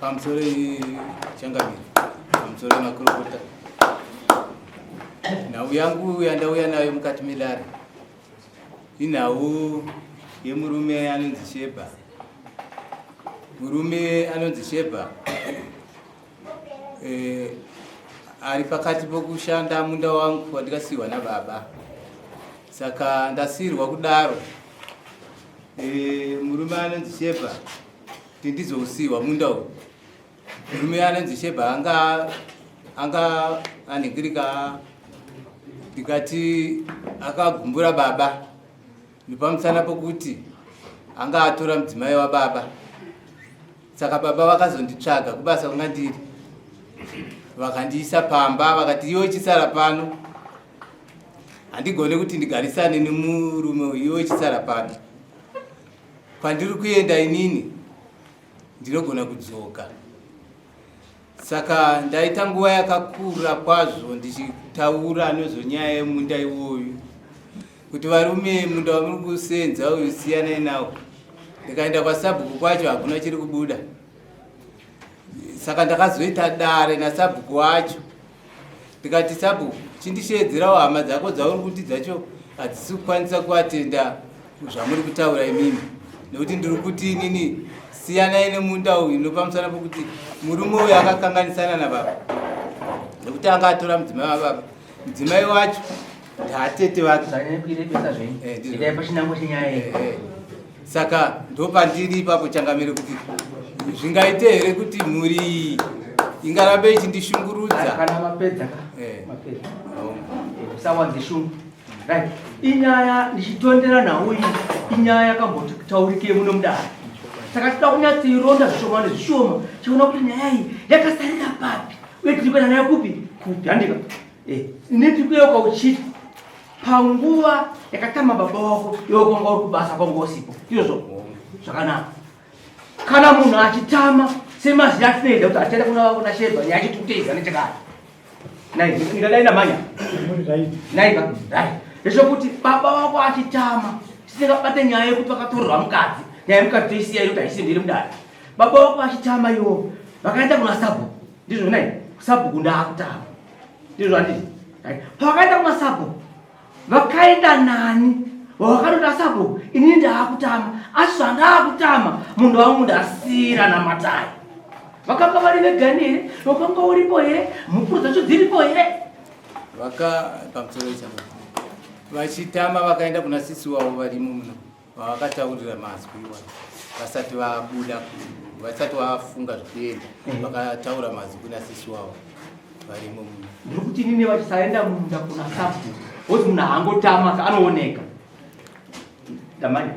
Pamusoro changamire, pamusoro makurukota. Nhau yangu yandauya nayo mukati medare inhau yemurume anonzi Sheba. Murume anonzi Sheba eh, ari pakati pokushanda munda wangu wandikasiirwa nababa. Saka ndasiirwa kudaro eh, murume anonzi Sheba kuti ndizousiiwa munda uyu. Murume anonzi Sheba anga anga anhingirika ndikati akagumbura baba nepamusana pokuti anga atora mudzimai wababa. Saka baba vakazonditsvaga kubasa kwanga ndiri, vakandiisa pamba, vakati iwe chisara pano, handigone kuti ndigarisane nemurume uyu, iwe chisara pano. Kwandiri kuenda inini ndinogona kudzoka. Saka ndaita nguva yakakura kwazvo ndichitaura nezvenyaya yemunda iwoyu kuti varume munda wamuri kusenza uyu siyanai nawo. Ndikaenda kwasabhuku kwacho hakuna chiri kubuda. Saka ndakazoita dare nasabhuku wacho ndikati sabhuku chindisheedzerawo hama dzako dzauri kuti dzacho hadzisi kukwanisa kuatenda zvamuri kutaura imimi nekuti ndiri kuti inini siyanai nemunda uyu nopamusana pokuti murume uyu akakanganisana nababa nekuti anga atora mudzimai wababa mudzimai wacho ndaatete vake eh, eh, eh. Saka ndopandiri ipapo changamire kuti zvingaite here kuti mhuri iyi ingarambe ichindishungurudza kana mapedza ka eh. mapedza eh, usawanze shungu right inyaya ndichitondera nhau iyi inyaya yakambotaurike muno mudare saka tinoda kunyatsoironda zvishoma nezvishoma chiona kuti nyaya iyi yakasarira papi uye tiri kuenda nayo kupi kupi handika eh, ini tiri kuyeuka uchiti Panguva yakatama baba wako iwe kwanga uri kubasa kwanga usipo. Ndizvo zvakanaka. Kana munhu achitama semazwi atinoenda kuti achaenda kuna kuna Sheba nyaya chitikuteedza nechekare. Nai ndingadai ndamhanya. Nai ka right. Ndezvekuti baba wako achitama tisingabate nyaya yekuti vakatorerwa mukadzi. Nyaya yemukadzi toisiya iri kuti haisi ndiri mudare. Baba wako achitama iwo vakaenda kuna sabhuku. Ndizvo nai sabhuku ndaakutama. Ndizvo handiti? Pavakaenda kuna sabhuku vakaenda nani vakatora sabhuku inini ndaakutama asi zvandaakutama munhu wangu ndasira namatai vakanga vari vegani here wakanga uripo here mhukuru dzacho dziripo here vaka pamusoro vachitama vakaenda kuna sisi wavo varimo muno Vavakataurira mazwi iwayo vasati vabuda vasati vafunga zvekuenda mhm. vakataura mazwi kuna sisi wavo varimo muno. Ndiri kuti inini vachisaenda munda kuna sabhuku wozi munhu haangotama anooneka ndamanya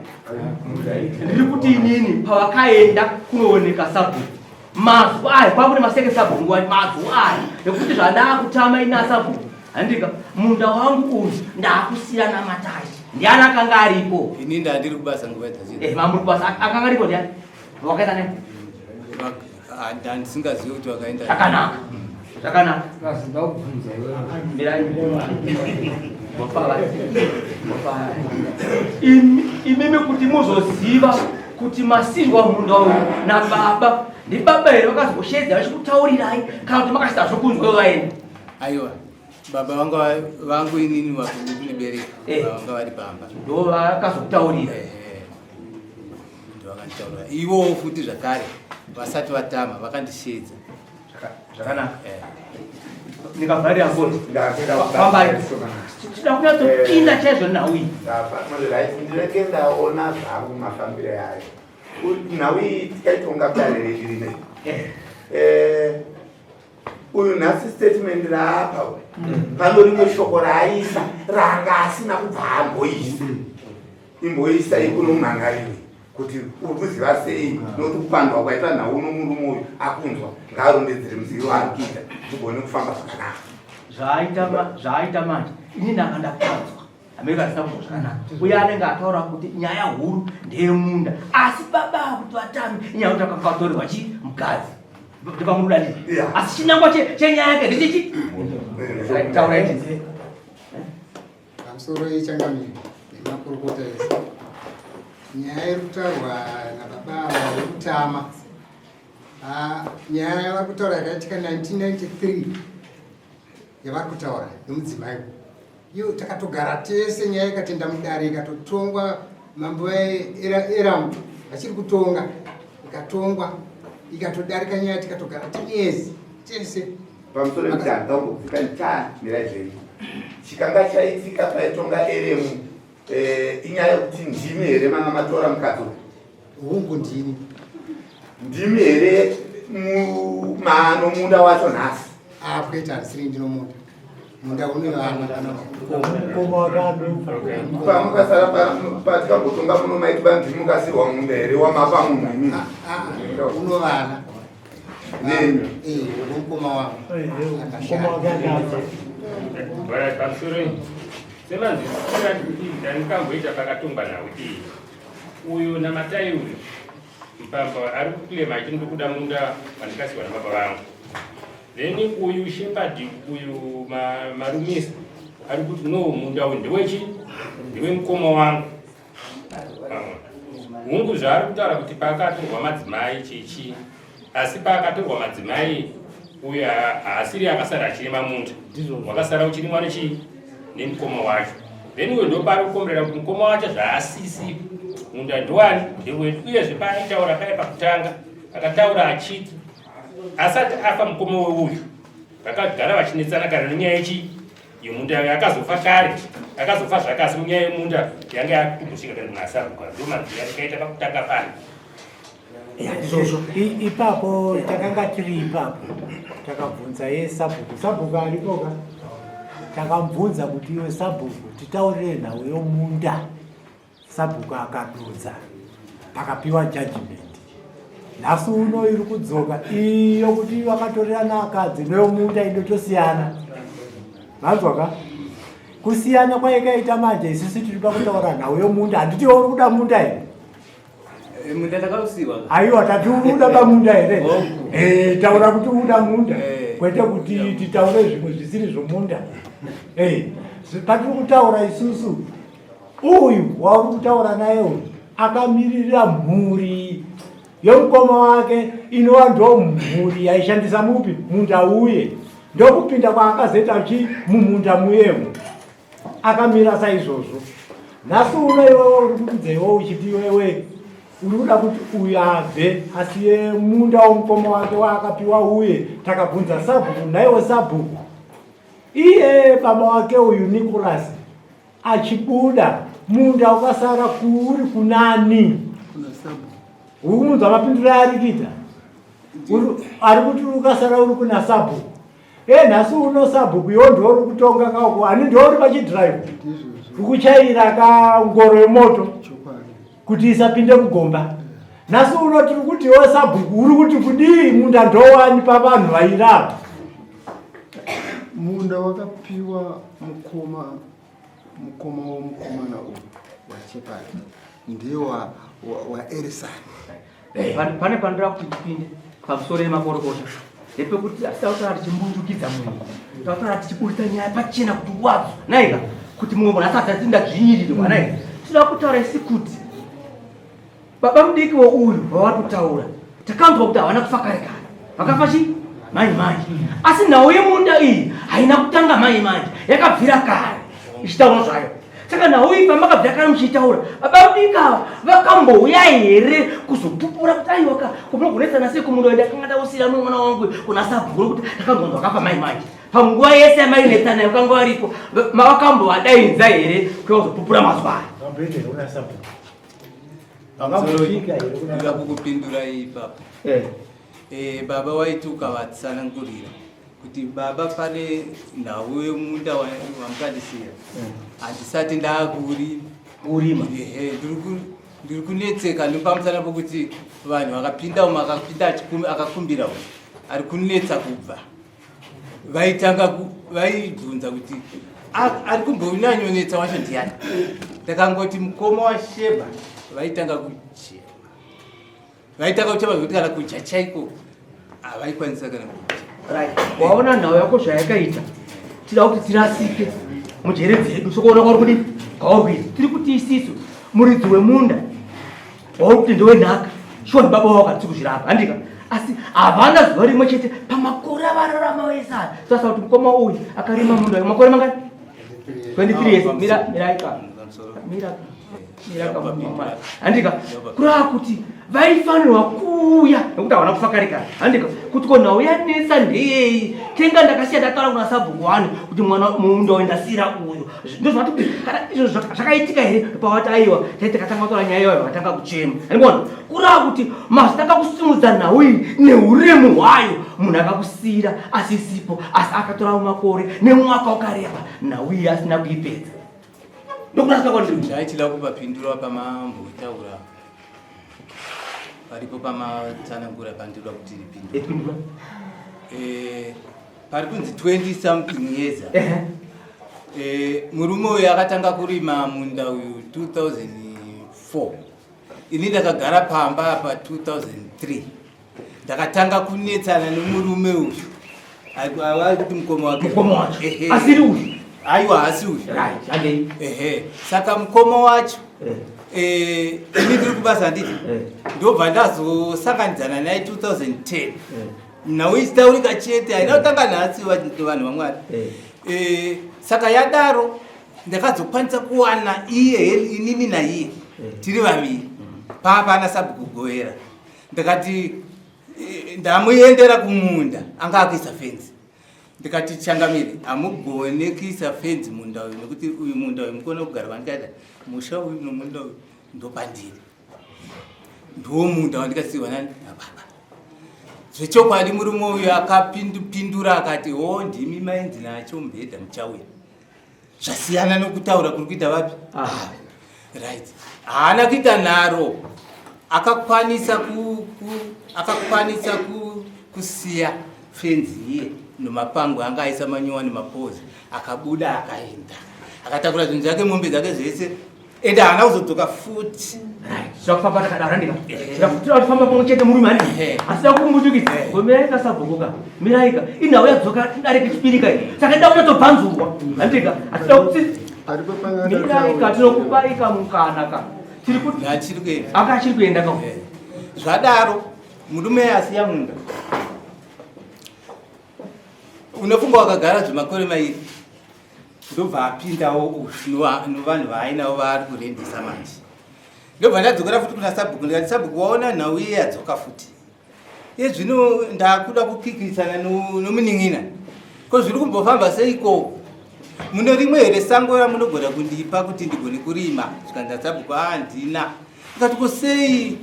ndiri kuti inini pavakaenda kunooneka sabhuku mazwi aya kwakune maseke sabhuku nguva mazwi aya ekuti zvandakutama ini asabhuku Handika munda wangu uyu ndakusira namatai. Ndiani akanga aripo? Ini ndandiri kubasa nguva dzazvino. Eh, mamuri kubasa akanga aripo ndiani? Wakaenda naye? Ndandisingazivi kuti wakaenda. Zvakanaka. Zvakanaka. Ndinoda kubvunza iwewe. Mirai. Imimi kuti muzoziva kuti masirwa munda uyu nababa ndibaba here vakazoshedza vachikutaurirai kana kuti makasita zvokunzwa vaenda Aiwa, baba vangu vangu inini vakundibereka eh. vanga vari pamba ndo vakazokutaurira eh, eh. ndo vakanditaurira ivowo futi zvakare vasati vatama vakandisheedza zvakanaka ndikavharira ngoni fambai tida kunyatsopinda chaizvo nhau iyi ndireke ndaona zvangu mafambiro ayo nhau iyi tikaitonga kudare redu rinei uyu nhasi statement raapa uyu mm. pano rimwe shoko raaisa ranga asina kubva amboisa imboisa ikuno mhangariri kuti uri kuziva sei nokuti kupandwa kwaita nhau uno murume uyu akunzwa ngaarondedzere muzivi waari kuita tigone kufamba zvakanaka zvaaita manje ini ndanga ndapanzwa Amerika asina kunzwa zvakanaka uye anenge ataura kuti nyaya huru ndeyemunda asi baba kuti vatame inyaya kuti akakatorerwa chi mukadzi ndipamuruda ndii asi chinangwa chenyaya yake ndechechi taura iti pamusoro yechangamire nemakurukota ese nyaya iri kutaurwa nababa ava yekutama. Ah, nyaya yavari kutaura yakaitika 1993 yavari kutaura nomudzimai iyo takatogara tese nyaya ikatenda mudare ikatotongwa mambo eramu vachiri kutonga ikatongwa ikatodarika nyaya tikatogara 10 years tese. Pamusoro pekuti zvenyu chikanga chaitika paitonga eremu inyaya yekuti ndimi here manga matora mukadzi uyu? Hungu, ndini. Ndimi here maano munda wacho nhasi? Ah, kwete, handisiri ndinomunda. Munda une vana. Pamukasara patikambotonga muno maiti bandimi mukasirwa munda here wamapa munhu imini? Ah, ah, uno vana. Nenyu? Eh, mukoma wangu. Alright, pamusoro semanzwisisira ndanikamboita pakatongwa nhau iyi, uyu namatai uyu mpamba ari kuclaima achiti ndiri kuda munda wandikasiwa nababa vangu. Then uyu Shepard uyu Marumisa ari kuti no, munda uyu ndewechi ndewemukoma wangu. Hungu, zvaari kutaura kuti paakatorwa madzimai chichi, asi paakatorwa madzimai uyu haasiri akasara achirima munda, wakasara uchirimwa nechi nemukoma wacho. Then uyo ndopaari kukomberera kuti mukoma wacho zvaasisi, munda ndowani? Ndewedu. Uyezve paaitaura paya pakutanga akataura achiti asati afa mukoma weuyu vakagara vachinetsana kana nenyaya yechi yemunda. Akazofa kare, akazofa zvake, asi munyaya yemunda yanga yakutombosvika kana munhu asaruka. Ndo manzira tikaita pakutanga pano. Izvozvo. Ipapo takanga tiri ipapo, takabvunza ye sabhuku. Sabhuku aripoka. Takamubvunza kuti, "Iwe sabhuku, titaurire nhau yomunda." Sabhuku akadudza, pakapiwa judgment. Nhasi uno iri kudzoka iyo kuti vakatorerana akadzi neyomunda inotosiyana. Manzwa ka kusiyana kwaikaita? Manje isusu tiri pakutaura nhau yomunda. Handiti uri kuda munda here? Munda ndakausiwa. Aiwa, tati uri kuda pamunda here? Hongu. Taura kuti uda munda, kwete kuti titaure zvimwe zvisiri zvomunda. Patiri kutaura isusu, uyu wauri kutaura naye uyu akamirira mhuri yomukoma wake, inova ndo mhuri yaishandisa mupi munda uye. Ndokupinda kwaakazoita chi mumunda muyemo, akamira saizvozvo. Nhasi uno iwewe uri kududza, iwewe uchiti iwewe uri kuda kuti uyu abve asiye munda womukoma wake waakapiwa uye. Takabvunza sabhuku, naiwe sabhuku, iye baba wake uyu Nicholas achibuda, munda ukasara kuri kunani? Uri kumunzwa mapinduro aari kuita? Ari kuti ukasara uri kuna sabhuku. E, nhasi uno sabhuku iwo ndouri kutonga kauko, ani ndouri pachidhiraivhu ukuchaira kangoro yemoto kuti isapinde mugomba. Nhasi uno tiri kuti iwe sabhuku uri kuti kudii? Munda ndowani pavanhu vairapa? Munda wakapiwa mukoma, mukoma womukomana uyu waShepard ndiye waErisani. Pane panoda kuti tipinde pamusoro yemakorokota ndepekuti tautaura tichimbundukidza munhu, tautaura tichiburitsa nyaya pachena kuti wadzo naika kuti mumwe munhu asati ati ndadzvinyirirwa naika. Tinoda kutaura isi kuti baba mudiki wouyu vavari kutaura, takanzwa kuti havana kufa kare kare, vakafa chi manje manje. Asi nhau yemunda iyi haina kutanga manje manje, yakabvira kare ichitaurwa zvayo. Saka nhau iyi pamakabvira kare muchiitaura, baba mudiki ava vakambouya here kuzopupura kuti aiwaka kunogonetsana sei kumunda uyu? Ndakanga ndausira mwana wangu kuna sabhuku nokuti ndakambonzwa akafa mai manje. Panguva yese yamainetsana yakanga varipo, vakambovadaidza here kuya kuzopupura mazwa aya? Vamboenda here kuna sabhuku? Vakambosvika here kuna Ndoda kukupindura ipapo. Baba waiti ukavatsanangurira kuti, "Baba, pane nhau yemunda wamukandisiya, handisati ndaakuurima." Urima. Ehe, ndiri kunetseka nepamusana pokuti vanhu vakapinda umu, akapinda akakumbira umu, ari kunetsa kubva. Vaitanga vaibvunza kuti ari kumbonyanyonetsa wacho ndiani. Ndakangoti mukoma waSheba, vaitanga kuchema, vaitanga kuchema zvekuti kana kudya chaiko havaikwanisa kana kudya. Right. Waona nhau yako zvayakaita, tida kuti tirasike mujere dzedu sokuona kwauri kudii, kwauri kuita. Tiri kuti isisu muridzi wemunda wauri kuti ndewenhaka, shuwa ndibaba wako, hatisi kuzvirapa, handika? Asi havana zuva rimwe chete pamakore avararama vese aya. Sasa kuti mukoma uyu akarima munda uyu makore mangani? 23 years. Mira mira ika. Mira handika kureva kuti vaifanirwa kuuya nekuti havana kufa kare kare handika kuti ko nhau yanetsa ndeyei tenga ndakasiya ndataura kuna sabhuku wani kuti mwana munda uyu ndasiira uyu ndozvati kuti kana izvo zvakaitika here pavati aiwa tai takatanga kutaura nyaya iyoyo vakatanga kuchema andikuona kureva kuti mazitanga kusimudza nhau iyi neuremu hwayo munhu akakusiira asisipo asi akatora makore nemwaka wakareba nhau iyi asina kuipedza ndokurasika kwandiri ndaichida kupapindura pamambotaura paripo pamatsanangura pandinoda kuti ndipindure eh, pari kunzi 20 something years eh, murume uyu akatanga kurima munda uyu 2004 ini ndakagara pamba apa 2003 ndakatanga kunetsana nemurume uyu kuti mukoma wake mukoma wacho asiri uyu aiwa haasi uyu ehe saka mukoma wacho eh. Eh, ini ndiri kubasa handiti eh. ndobva ndazosanganidzana naye 2010 nhau ichitaurika chete haina kutanga nhasi vanhu vamwari saka yadaro ndakazokwanisa kuwana iye inini naiye tiri vaviri paapana sabhuku goera ndikati eh, ndamuendera kumunda anga akuisa fenzi ndikati changamire hamugone kuisa fenzi munda uyu nekuti uyu munda uyu mukone kugara vandikaita musha uyu nomunda uyu ndopandiri ndiwo munda wandikasiiwa nani nababa zvechokwadi murume uyu akapindura akati o oh, ndimi mainzi nacho mubhedha muchauya zvasiyana nokutaura kuri kuita vapi ah. Right. Haana kuita nharo. Akakwanisa ku, ku akakwanisa ku, kusiya fenzi iye nomapango anga aisa manyowa nemapozi akabuda akaenda akatakura zvinhu zvake mombe dzake zvese ende haana kuzodzoka futi zvakufamba takadaro handika tinoda kufamba pamwe chete murume handi asi da kumbutukidza miraika sabhukuka miraika inhau yadzoka darike chipirika iyi saka ida kunyatsobvanzurwa handika hatida kuti miraika tinokupaika mukana ka tiri kuti aka achiri kuenda ka eh. zvadaro murume asiya munda unofunga wakagara zvemakore mairi ndobva apindawo novanhu vaainavo vaari kurendisa manje ndobva ndadzokera futi kuna sabhuku ndikati sabhuku waona nhau iye yadzoka futi iye zvino ndakuda kukikisana nomunin'ina ko zviri kumbofamba seiko mune rimwe here sango ramunogona kundipa kuti ndigone kurima zvikanzi asabhuku handina ndikati ko sei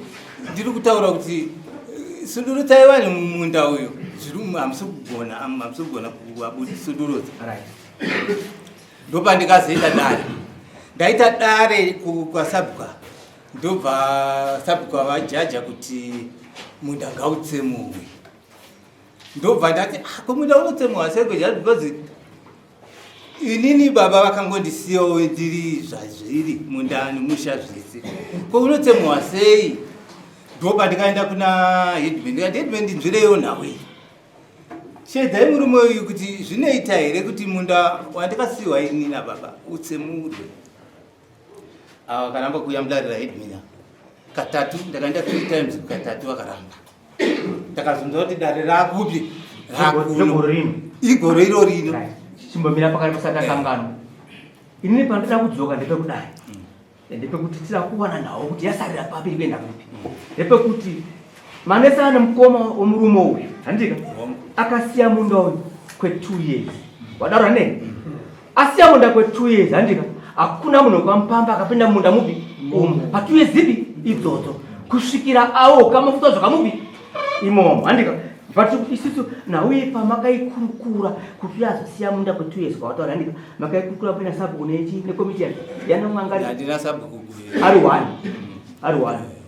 ndiri kutaura kuti eh, sudurutsai vanhu mumunda uyo zviri hamusi kugona hamusi kugona kuvasudurutsa ndopandikazoita dare ndaita dare kwasabhuka ndobva sabhuku vajaja kuti munda ngautsemurwe ndobva ndati ah, ko munda unotsemurwa seiko just because inini baba vakangondisiyawo ndiri zvazviri munda nemusha zvese ko unotsemurwa sei ndobva ndikaenda kuna headman ndikati headman ndinzvireyo nhau iyi shedzai murume uyu kuti zvinoita here kuti munda wandikasiyiwa ini nababa utsemurwe ava vakaramba kuuya mudare raheadman katatu ndakaenda three times katatu vakaramba ndakazonzwa kuti dare rakupi rakuno igore iro rino chimbomira pakati pasati akanganwa inini pandida kudzoka ndepekudai ndepekuti tira kuwana nhau kuti yasarira papi iri kuenda kupi ndepekuti manesa ane mukoma wemurume uyu handika akasiya munda uyu kwe2 years wadaro hanei asiya munda kwe2 years handika hakuna munhu wekwamupamba akapinda munda mupi umu pa2 years ipi idzodzo kusvikira aoka mafuta zvakamupi imomo handika but isusu nhau iyi pamakaikurukura kuti azosiya munda kwe2 years kwawataura handika makaikurukura kuina sabhuku nechi nekomiti yanamwangari ari one ari one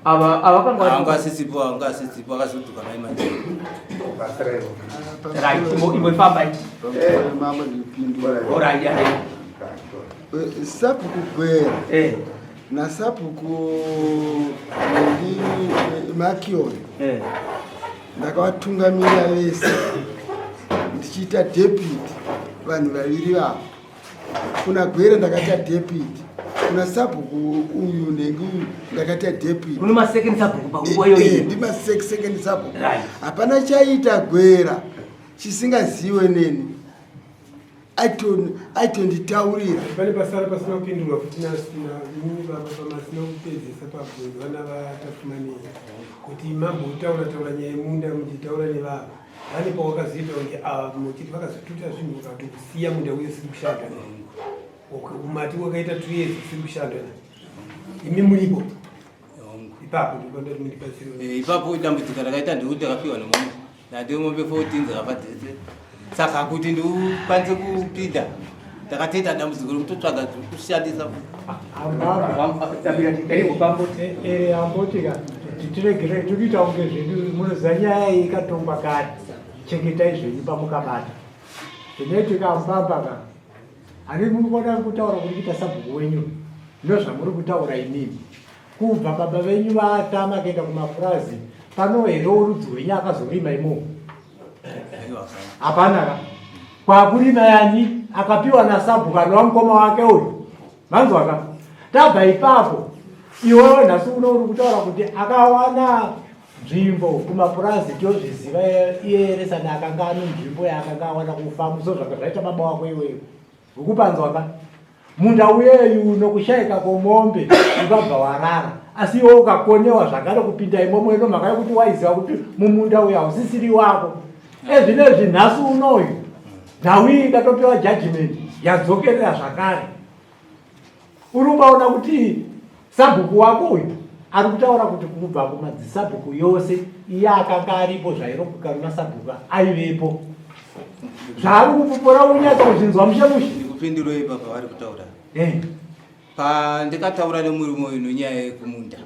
ava ava kanga anga asisipo anga asisipo akazoduka mai manje right imbo imbo famba mama ndipindura all right yeah eh, sabhuku gwera eh nasabhuku ndi eh, makion eh ndakavatungamira vese ndichiita deputy vanhu vaviri vavo kuna gwere ndakaita deputy Kuna sabhuku uyu nhengi uyu ndakaita deputy. Kune masecond sabhuku panguva iyoyi. Eh, ndima second sabhuku. Hapana chaiita gwera chisingaziwe neni. Aitonditaurira. Pane pasara pasina kupindurwa futi nainini baba pamasina kupedzisa pabvunzwa navatafumanei kuti mambotaura taura nyaya yemunda muchitaura nevava pane pawakazoita kunge ava muchiti vakazotuta zvinhu vakatokusiya munda uye usiri kushanda mati wakaita 2 years usiri kushanda imi muripo ipapo ndikondati mundibatsire. Ipapo dambudziko rakaita ndekuti ndakapiwa nemombe, ndati mombe 14 dzakafa dzese, saka kuti ndikwanise kupinda ndakatoita dambudziko rekutotsvaga kushandisa. Amboti ka titiregere tikuita kunge zvedu munoziva nyaya iyi ikatongwa kare. Chengetai zvenyu pamukabata zvinoitika. Ambamba ka hani muri kuona kutaura kuri kuita sabhuku wenyu ndozvamuri kutaura inini. Kubva baba venyu vatama kuenda kumapurazi, pano here urudzi hwenyu akazorima imomo? Hapana ka. Kwakurima yani akapiwa nasabhuku anova mukoma wake uyu, manzwa ka? Tabva ipapo, iwewe nhasi uno uri kutaura kuti akawana nzvimbo kumapurazi. Tozviziva iye Eresani akanga ane nzvimbo yaakanga awana kufamu, so zvanga zvaita baba wako iwewe ukupanzwa ka. Munda uyeyu nokushayika kwomombe ukabva warara, asi iwe ukakonewa zvakare kupinda imomo ino mhaka yekuti waiziva kuti mumunda uyu hausisiri wako. Ezvinezvi nhasi unoyu nhau iyi ikatopiwa judgment yadzokerera zvakare. Uri ukaona kuti sabhuku wako uyu ari kutaura kuti kubva kumadzisabhuku yose iye akanga aripo, zvairongeka nasabhuku aivepo, zvaari kupupura unyatsa kuzvinzwa mushe mushe. Ndikupindurei ipapa vari kutaura. Pandikataura nemurume uyu nenyaya yekumunda,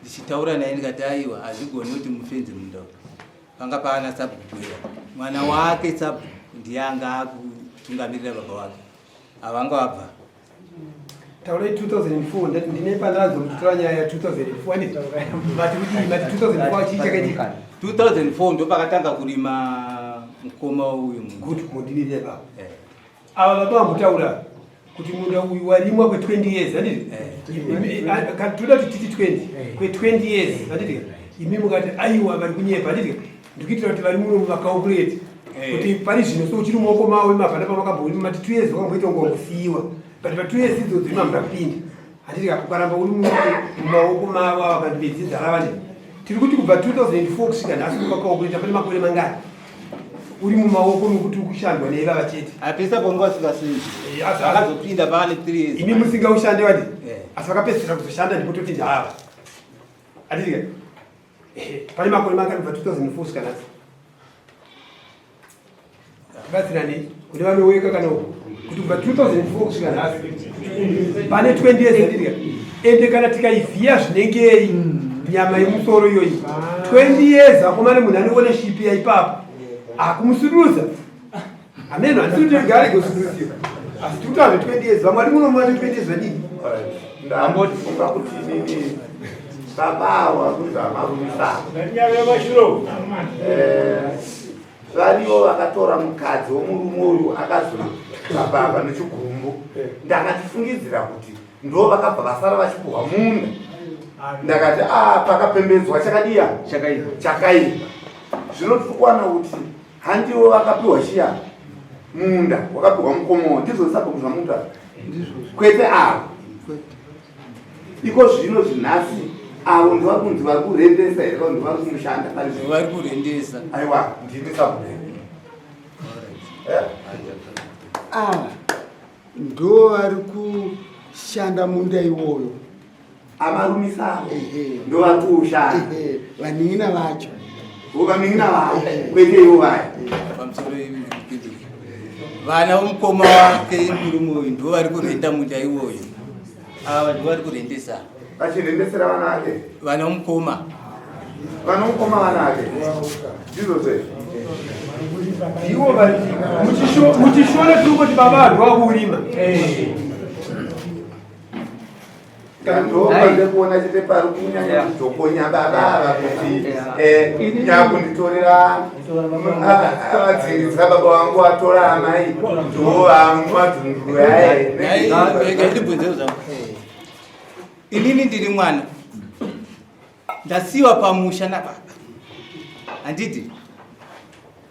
ndichitaura naye ndikati aiwa, hazvigoni kuti mufenze munda uyu. Panga paana sabhuku Gwera, mwana wake sabhuku ndiye anga akutungamirira baba wake, havanga vabva. Taurai 2004. Ndati ndine pandanzo muchitora nyaya ya 2004 ane mati kuti mati 2004 chii chakaitika? 2004 ndo pakatanga kurima mukoma uyu munhu. Good, mudinire ipapo. Ava baba vambotaura kuti munda uyu warimwa kwe20 years, handiti? Kana toda kuti titi 20 kwe20 years, handiti? Imi mukati aiwa, vari kunyepa, handiti? Ndikuitira kuti vari muno mumacalculate kuti pari zvino so uchiri mumaoko mavo imavhana pamakambourima mati 2 years wakamboita kunge wakusiyiwa, but pa 2 years idzodzo ima mukapinda, handiti? Ukaramba uri mumaoko mavo ava vanhu vedzidza rava ne tiri kuti kubva 2004 kusvika nhasi ukacalculata pane makore mangani uri mumaoko mekuti ukushandwa neivava chete? Apesa panguva asingasinzi. Akazopinda paane 3 years. Imi musingaushande wadi, asi vakapedzisira kuzoshanda ndipo toti ndava, handiti? Pane makore mangani kubva 2004 kusvika nhasi? Tibatsirane kune vanoweka kana uku kuti kubva 2004 kusvika nhasi pane 20 years, handiti? Ende kana tikaivhiya zvinengei nyama yemusoro iyoyi 20 years, akomane munhu ane ownership yaipapo akumusuduruza ameno. Handisi kuti gare kusuduruziwa, asi tiri kutaura zve 20 years. Vamwe vari muno muvane 20 years vadii? Ndambotifunga kuti inini baba ava kunzi amarumisa varivo vakatora mukadzi womurume uyu akazobaba nechigumbu. Ndakatifungidzira kuti ndo vakabva vasara vachipuhwa munda. Ndakati a pakapembedzwa chakadiya chakaipa. Zvino tiri kuwana kuti handivo vakapiwa chiya munda wakapiwa mukomowo. Ndizvo sabhuku zvamunda, kwete avo. Iko zvino zvinhasi avo ndivari kunzi vari kurendesa here kana vari kumushanda pari? Vari kurendesa. Aiwa, ndini sabhuku. Ava ndo vari kushanda munda iwoyo. Amarumisa avo ndo vari kuushanda? Vanin'ina vacho. Vanin'ina vavo, kwete ivo vaya. Pamusoro, vana vomukoma wake murume uyu ndo vari kurenda munda iwoyo. Ava ndo vari kurendesa. Vachirendesera vana vake? Vana vomukoma. Vana vomukoma, vana vake, ndizvo zve. Ivo vari muchishona tiri kuti baba vanhu vakurima. Ndopande kuona chete pari kunyanya kudzokonya baba ava kuti nyakunditorera vadzingidza baba vangu atora amai ndo vamwe madhunduru. Ndibvunzewo zvangu. Inini ndiri mwana ndasiyiwa pamusha nababa, handiti?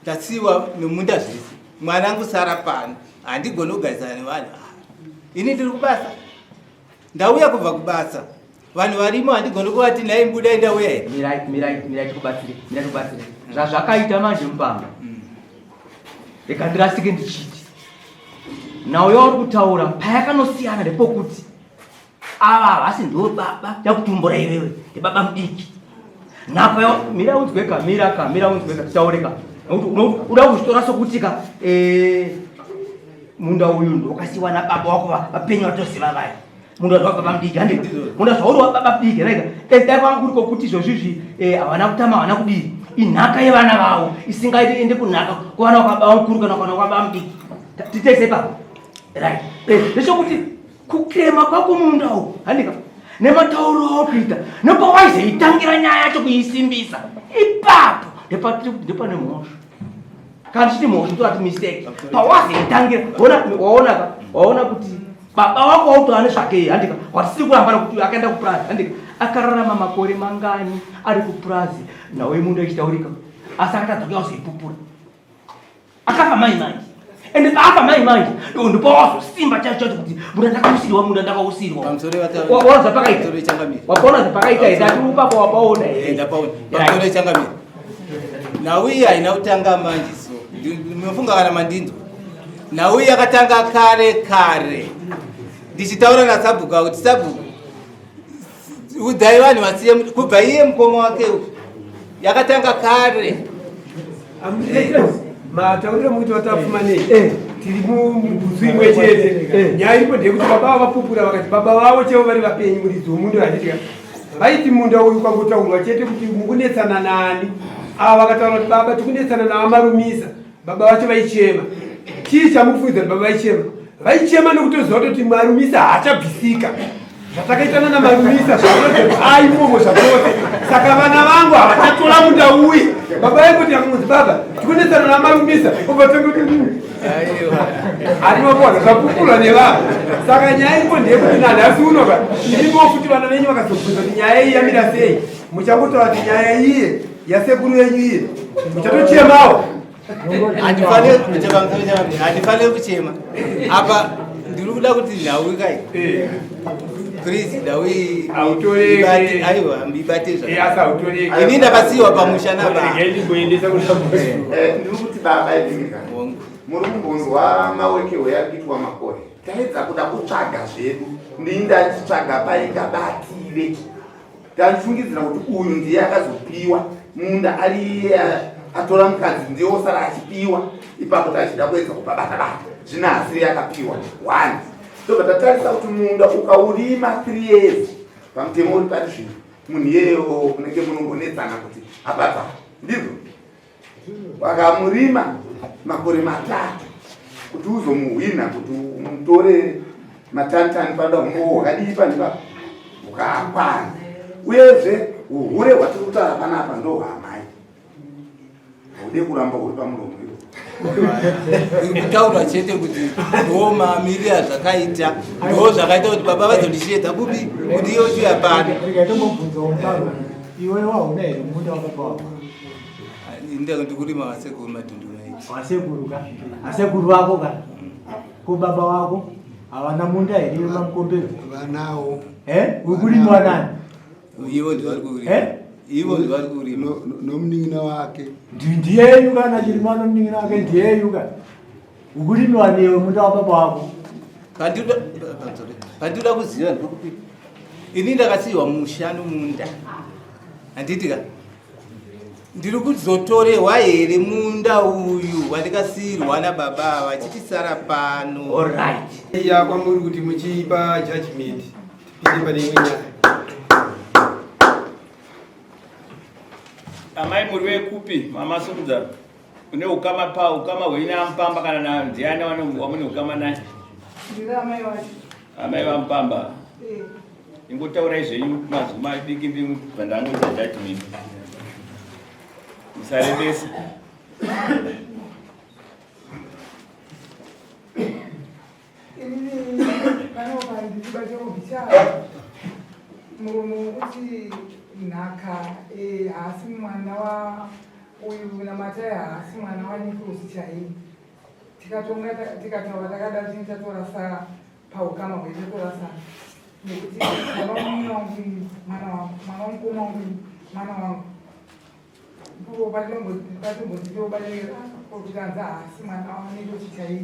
Ndasiyiwa nemunda zvese, mwana angu sara pano, handigoni kugarisana nevanhu ava. Ini ndiri kubasa, ndauya kubva kubasa, vanhu varimo, handigoni kuvati nhai budai ndauya here? Mirai, mirai, mirai tikubatsire, mirai tikubatsire. Zvazvakaita manje mupamba. Rega ndirasike ndichiti. Nhau yauri kutaura payakanosiyana ndepokuti ava havasi ndo baba yakutumbura iwewe ndibaba mudiki nhapa mira unzweka mira ka mira unzweka titaure ka nekuti uda kuzvitora sokuti ka eh, munda uyu ndokasiwa nababa wako vapenyu vatoziva vaya munda zwa baba mudiki handi munda zvauri wababa mudiki raika eh, dai kwanga kuri kokuti izvozvizvi eh, havana kutama havana kudii inhaka yevana vavo isingaiti ende kunhaka kuvana kwababa mukuru kana kana kwababa mudiki titese ipapo right ndechekuti Kukrema kwako munda uku handika nematauro auri kuita nepawaizoitangira nyaya yacho kuisimbisa ipapo ndepatiri kuti ndepane mhosva kana tichiti mhosva toati mistake pawazoitangira ona waona ka waona kuti baba wako wautoa nezvake handika watisiri kurambana kuti akaenda kupurazi handika akararama makore mangani ari kupurazi nhau yemundu ichitaurika asi akatadza kuya kuzoipupura akafa mai manje ende paafa mai manje ndipo wazosimba chacho chacho kuti munda ndakausirwa munda ndakausirwa waona zvapakaita wapaona zvapakaita here ati upapo wapaona here ndapaona changamire nhau iyi haina kutanga manje so ndinofunga kana mandinzwa nhau iyi yakatanga kare kare ndichitaura nasabhuku kuti sabhuku udzai vanhu vasiye kubva iye mukoma wake uyu yakatanga kare matauriro mukuti vatapfuma nei eh. tiri mubhutsu imwe chete eh. nyaya iripo ndeyekuti baba vavo vapupura vakati baba vavo chaivo vari vapenyu muridzi womunda handitika vaiti munda uyu ukangotaurwa chete kuti mukunetsana nani ava vakataura kuti baba tikunetsana navamarumisa Baba vacho vaichema. Chii chamukufungidzira kuti baba vaichema? Vaichema nekutoziva kutoti Marumisa haachabvisika. Zvatakaitana naMarumisa zvakuratidza kuti aimomo zvachose. Saka vana vangu havachatora munda uye. Baba vaingoti akunzi baba tikunetsana naMarumisa obva tongoti Aiwa zvapupurwa nevanhu. Saka nyaya iripo ndeyekuti nanhasi uno ka iripo futi vana venyu vakazobvunza kuti nyaya iyi yamira sei muchangotaura kuti nyaya iye yasekuru yenyu iye muchatochemawo handifaniri kuchema apa ndiri kuda kuti nhau kai eh. please nhau aiwa ibate eh, ini ndakasiyiwa pamusha naba eh, ndiri kuti baba muri kumbonzwa mawekewo yakuitwa makore taedza kuda kutsvaga zvedu ndini ndachitsvaga paingabatire Taifungidzira kuti uyu ndiye akazopiwa munda ari iye atora mukadzi ndiye osara achipiwa ipapo tachida kuedza kupabata bata zvino asiri akapiwa one tobva tatarisa kuti munda ukaurima three years pamutemo uri pari zvino munhu iyeyo unenge munongonetsana kuti apapa ndizvo Wakamurima makore matatu kuti uzomuhwina kuti umutorere matantani panoda humbowo hwakadii pandipa hwakakwana uyezve uhure hwatiri kutaura panapa ndo hwaamai haude kuramba huri pamuromo iwo kutaura chete kuti ndo mamiriro azvakaita ndo zvakaita kuti baba vazondisheedza kupi kuti iwe uchiuya pano iwe wauna here munda wababa wako Ndikurima vasekuru madhundu maiti. Vasekuru ka? Asekuru vako ka? Ko baba wako havana munda here mamukombero? Vanawo. Eh? Uri nani? Ivo ndivari kurima. Eh? Ivo ndivari kurima. Nomunin'ina wake. Ndiyeyu kana chirima nomunin'ina wake ndiyeyu ka? Ukurimiwa newe munda wababa wako. Pandinoda kuziva ndikupi. Ini ndakasiyiwa musha nomunda. Handiti ka? Ndiri kuzotorehwa here munda uyu wandikasiirwa nababa ava chichisara pano? Alright. Ya kwamuri kuti muchipa judgment tipinde pane imwe nyaya. Amai muri wekupi mama Sumudza? Une ukama pa ukama hwenyu naMupamba kana na ndiani wamune ukama naye? Ndiri amai wacho. Amai vaMupamba. Eh. Ingotaurai zvenyu mazwi madiki ndibva ndangoita judgment. Musarebesa. Inini panopa ndiri bata mubichara. Muromo wekuti nhaka eh, haasi mwana wa uyu namatai haasi mwana waNicholas chaiye. Tikatonga tikataura takada tini tatorasa paukama hwedu tatorasa nekuti mwana wamunina wangu mwana wangu mwana wamukoma wangu mwana wangu ndipo patinombozitobatirira kuti anzi haasi mwana waNicholas chaiye.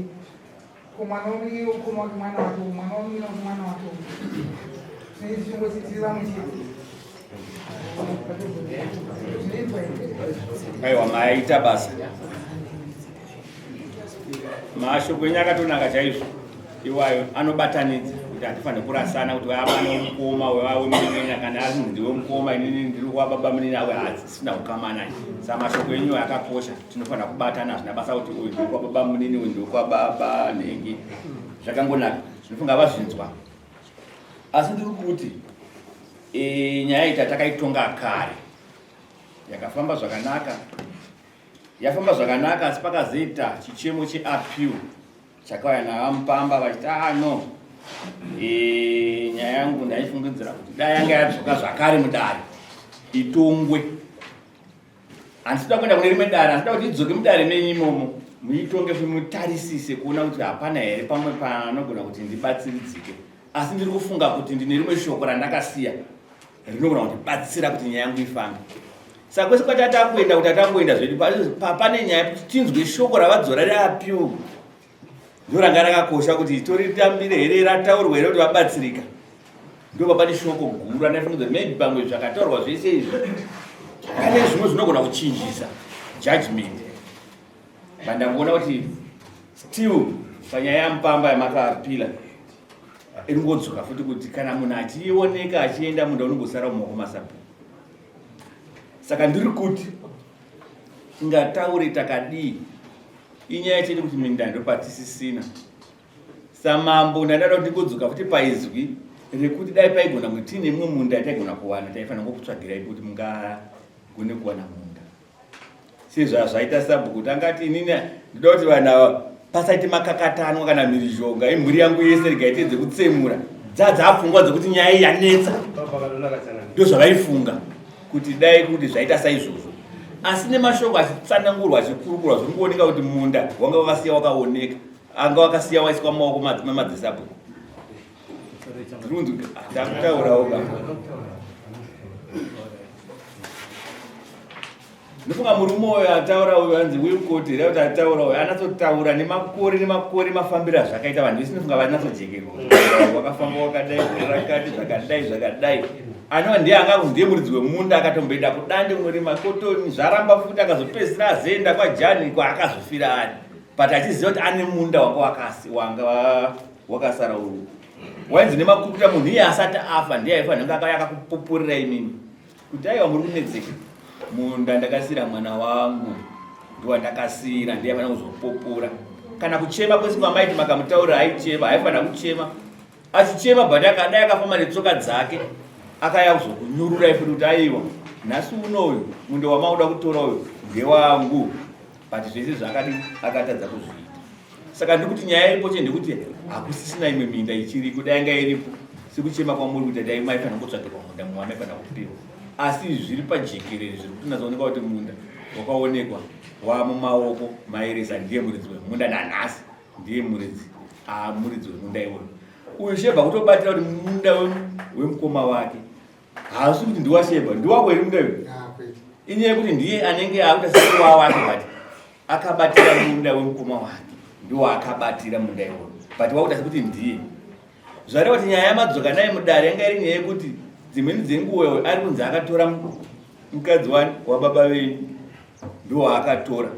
Ko mwana wamukoma wake mwana wake mwana wamunina wake mwana wake tinenge tichingoti tiri vamwe chete. Zvinoitwa here? Aiwa, maita basa. Mashoko enyu akatonaka chaizvo iwayo, anobatanidza kuti hatifaniri kurasana kuti vava nemukoma wevave munin'ina kana ari munhu wemukoma, inini ndiri wababa munini ave hasisina ukama naye. Saka mashoko enyu akakosha, tinofanira kubatana. Hazvina basa kuti uyu ndiri kwababa munini, uyu ndiri kwababa nhengi, zvakangonaka, zvinofunga vazvinzwa. Asi ndiri kuti nyaya ita takaitonga kare yakafamba zvakanaka, yafamba zvakanaka, asi pakazoita chichemo cheappeal chakauya navaMupamba vachiti ah no, nyaya yangu ndaifungidzira kuti dai yanga yadzoka zvakare mudare itongwe. Handisida kuenda kune rimwe dare, handisida kuti idzoke mudare menyu imomo muitonge, mutarisise kuona kuti hapana here pamwe panogona kuti ndibatsiridzike. Asi ndiri kufunga kuti ndine rimwe shoko randakasiya rinogona kundibatsira kuti nyaya yangu ifambe. Saka kwese kwati atakuenda kuti atangoenda zvedu pane nyaya kuti tinzwe shoko ravadzora reappeal, ndo ranga rakakosha kuti toritambire here, rataurwa here kuti vabatsirika. Ndo pane shoko guru randaifunga kuti maybe pamwe zvakataurwa zvese izvi pane zvimwe zvinogona kuchinjisa judgment. Bandangoona kuti still panyaya yaMupamba yamakaapila inongodzoka futi kuti kana munhu achioneka achienda, munda unongosara mumaoko masabhuku. Saka ndiri kuti tingataure takadii, inyaya chete kuti minda ndopatisisina. Samambo ndandada kuti ndingodzoka futi paizwi rekuti dai paigona kuti tiine mumwe munda yataigona kuwana, taifanira ngokutsvagirai kuti mungagone kuwana munda sezvazvaita sabhuku kuti angati inini ndoda kuti vanhu ava pasaite makakatanwa kana mhirizhonga, imhuri yangu yese regaite dzekutsemura dzadzapfungwa dzekuti nyaya iyi yanetsa. Ndo zvavaifunga kuti dai kuti zvaita saizvozvo, asi nemashoko achitsanangurwa achikurukurwa zviringooneka kuti munda wanga wakasiya wakaoneka, anga wakasiya waiswa mumaoko mamadzisabhuku. Ndirikunzi ndakutaurawo ka. Ndofunga murume uyo ataura uyo anzi Wilcot here kuti ataura uyo anatsotaura nemakore nemakore mafambiro azvakaita vanhu vese, ndofunga vanatsojekerwa wakafamba wakadai rakati zvakadai zvakadai. Anova ndiye anga ndiye muridzi wemunda, akatomboenda kudande kunorima kotoni, zvaramba futi, akazopedzisira azoenda kwaJani kwaakazofira ari, but achiziva kuti ane munda wanga wakasi wanga wakasara uru wainzi nemakukuta. Munhu iye asati afa ndiye aifanira kunge akauya akakupupurira imimi kuti aiwa, muri kunetseka, munda ndakasiyira mwana wangu, ndiwandakasiyira, ndiye aifanira kuzopupura. Kana kuchema kwese kwamaiti makamutaurira aichema, aifanira kuchema achichema, but akadai akafamba netsoka dzake akaya kuzokunyururai futi kuti aiwa, nhasi unoyu munda wamauda kutora uyu ndewangu, but zvese zvaakadi akatadza kuzviita. Saka ndiri kuti nyaya iripo che ndekuti hakusisina imwe minda ichiriko. Dai yanga iripo sekuchema kwamuri kuti dai maifanira kutsvagirwa munda mumwe amaifanira kupiwa, asi zviri pajekerere zviri kutonatsooneka kuti munda wakaonekwa wamumaoko maeresa, ndiye muridzi wemunda nanhasi, ndiye muridzi muridzi wemunda iwoyo. Uyu Shebha kutobatira kuti munda wemukoma wake, haasi kuti ndiwaShebha, ndiwako here munda uyu? Inyaya yekuti ndiye anenge akuita sekuwa wake, but akabatira munda wemukoma wake, ndiwo akabatira munda iwoyo, but wakuita sekuti ndiye. Zvareva kuti nyaya yamadzoka naye mudare yanga iri nyaya yekuti dzimweni dzenguva ari kunzi akatora mukadzi wani wababa venyu, ndiwo akatora,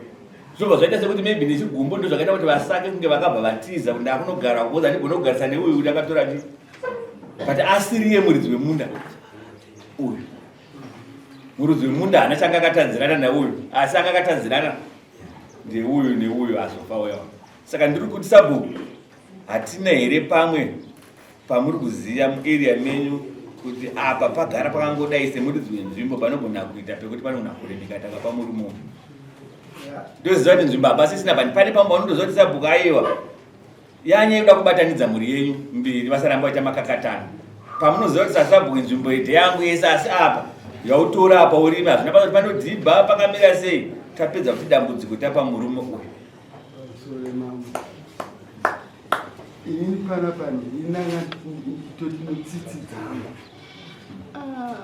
zvobva zvaita sekuti maybe nechigumbo ndo zvakaita kuti vasake kunge vakabva vatiza kuti ndakunogara kukoza ndigone kugarisa neuyu kuti akatora chi, but asiriye muridzi wemunda uyu. Muridzi wemunda haana changa akatadzirana neuyu, asi anga akatadzirana ndeuyu neuyu azofa uya. Saka ndiri kuti sabhuku, hatina here pamwe pamuri kuziva muarea menyu kuti apa pagara pakangodai semuridzi wenzvimbo panogona kuita pekuti panogona kuremeka takapa murume uyu? Ndoziva kuti nzvimbo hapasisina, pani pane pamwe paunotoziva kuti sabhuku aiwa yanyaya kuda kubatanidza mhuri yenyu mbiri vasaramba vaita makakatano. Pamunoziva kuti sasabhuku nzvimbo iyi ndeyangu yese asi apa yautora apa urime hazvina basa kuti panodhibha pakamira sei. Tapedza kuti dambudziko tapa murume uyu. Inini panapa ndinanga nditoti netsitsi dzangu ah,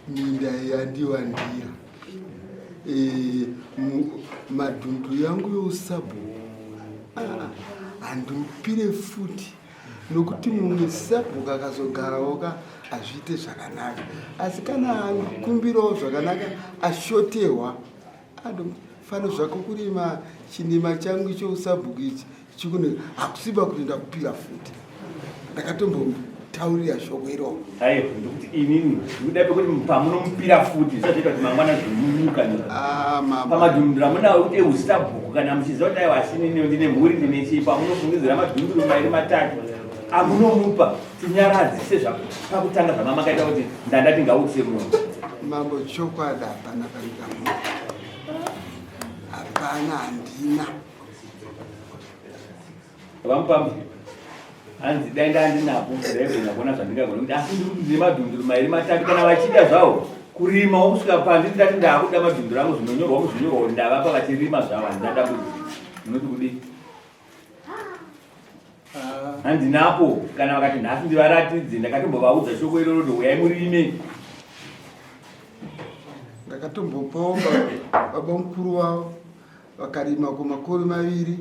minda yandiwandira eh, madhundu yangu yousabhuku ah, handimupire futi nokuti mumwe sabhuku akazogarawo ka hazviite zvakanaka asi kana akumbirawo zvakanaka ashoterwa Fano zvako kurima chinima changu chousabhuku ichi chikune hakusiba kuti ndakupira futi ndakatombotaurira shoko iroro. Aiwa ndikuti inini ndikuda pekuti pamunomupira futi zvisazoita kuti mangwana zvimunyuka ah, pamadhunduru amunawo kuti eusabhuku kana muchiziva kuti aiwa asi inini ndine mhuri ndine chii pamunofungidzira madhunduru mairi matatu amunomupa tinyaradzise zvapakutanga zvamamakaita kuti ndandati ngautse munhu Mambo chokwadi hapana pandamuka hapana handina. Vamupambi hanzi dai ndandinapo ndaigona kuona zvandingagona kuti asi ndiri kuti ndine madhunduru mairi matatu kana vachida zvawo kurima wokusvika pandiri ndati ndaakuda madhunduru angu zvinonyorwa muzvinyorwa kuti ndavapa vachirima zvavo handina dambudziko munoti kudii Handinapo kana vakati nhasi ndivaratidze ndakatombovaudza shoko iroro kuti huyai murime. Ndakatombopawo baba mukuru wavo vakarima kwemakore maviri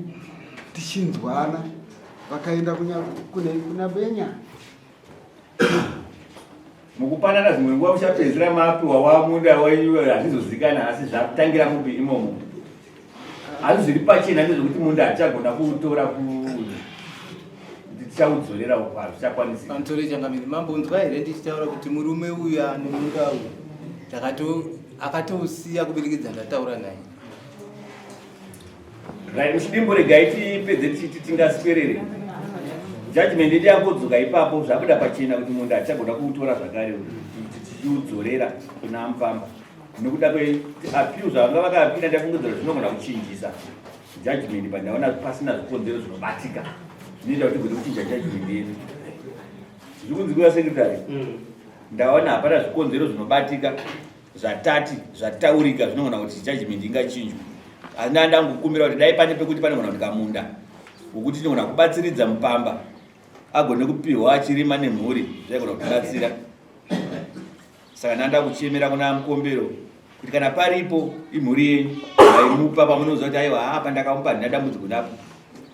tichinzwana vakaenda kuna Benya. Mukupanana dzimwe nguva muchapedzisira mapiwa wamunda wenyu hazvizozikana asi zvatangira mupi imomo. Asi zviri pachena ndezvekuti munda hatichagona kuutora kuti tichaudzorera uko hazvichakwanisi. Pamusoro changamire, mambonzwa here ndichitaura kuti murume uyu ane munda uyu takato akatousiya kubirikidza ndataura naye. Right, muchidimbu regai tipedze tichiti tingaswerere. Judgment yedu yangodzoka ipapo zvabuda pachena kuti munda hatichagona kuutora zvakare kuti tichiudzorera kuna Mupamba. Nekuda kweappeal zvavanga vakaapira ndafungidzira zvinogona kuchinjisa judgment but ndaona pasina zvikonzero zvinobatika zvinoita kuti tigone kuchinja judgment yedu. Zviri kunzwiwa secretary? Ndaona hapana zvikonzero zvinobatika zvatati zvataurika zvinogona kuti judgment ingachinjwa asi ndaa ndangokumbira kuti dai pane pekuti panogona kuti kamunda wekuti tinogona kubatsiridza mupamba agone kupihwa achirima nemhuri zvaigona kutibatsira saka ndanda kuchemera kuna mukombero kuti kana paripo imhuri yenyu vaimupa pamunoziva kuti aiwa apa ndakamupa handina dambudziko napo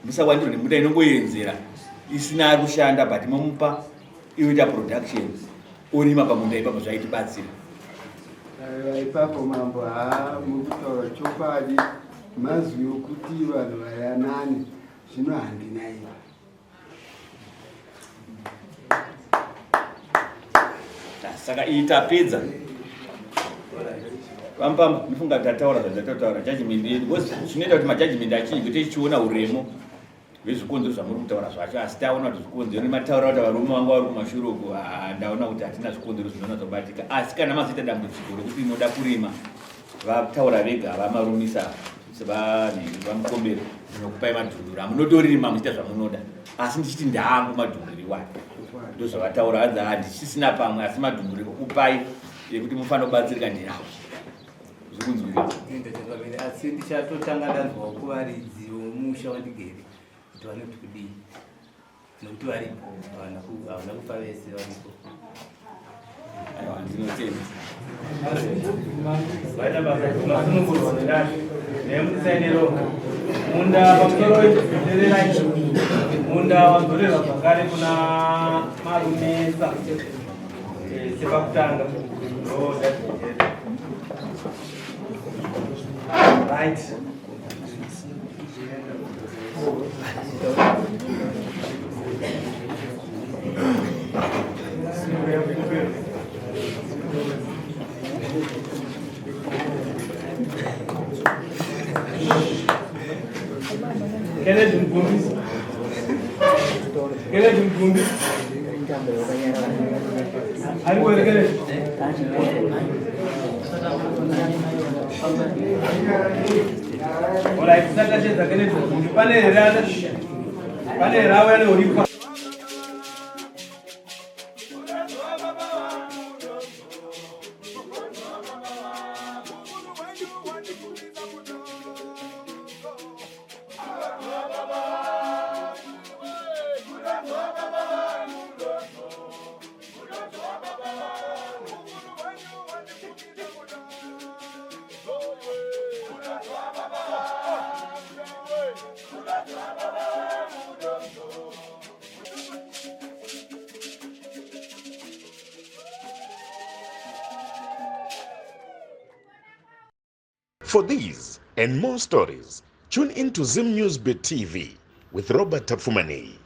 musawandirwa nemunda inongoyenzera isina ari kushanda but momupa ioita production orima pamunda ipapo zvaitibatsira. Aiwa ipapo mambo haa mukutaura chokwadi mazwi okuti vanhu vayanane zvino handina ipa. Saka iyi tapedza vampamba ndifunga tataura zvadzatotaura judgment yedu because zvinoita kuti majudgment achinje kuti tichiona uremo vezvikonzero zvamuri kutaura zvacho asi taona kuti zvikonzero nemataura kuti varume vanga vari kumashure uku ah, ndaona kuti hatina zvikonzero zvinonatsobatika asi kana mazoita dambudziko rokuti moda kurima vataura vega vamarumisa sevamukombero ndinokupai madhunduru amunotorima muchiita zvamunoda asi ndichiti ndaangu madhunduru iwayo ndozvavataura hanzi handichisina pamwe asi madhunduru ekukupai ekuti mufanira kubatsirika ndinawo zvikunzwika asi ndichatotanga ndanzwawo kuvaridzi vomusha wandigere kuti vanoti kudii nokuti varipo havana kufa vese varipo aiwa ndinotenda vaita basa masunungurwa nedare nemusainero munda pamusoro tererai munda wadzorerwa zvakare kuna marumesa eh, sepakutanga ndo right Kennedy Mgumbi. Kennedy Mgumbi. Ari kwere Kennedy. Alright, tisati tachedza Kennedy Mgumbi. Pane here pane here auya neuripwa? For these and more stories, tune in to Zim News Bit TV with Robert Tafumani.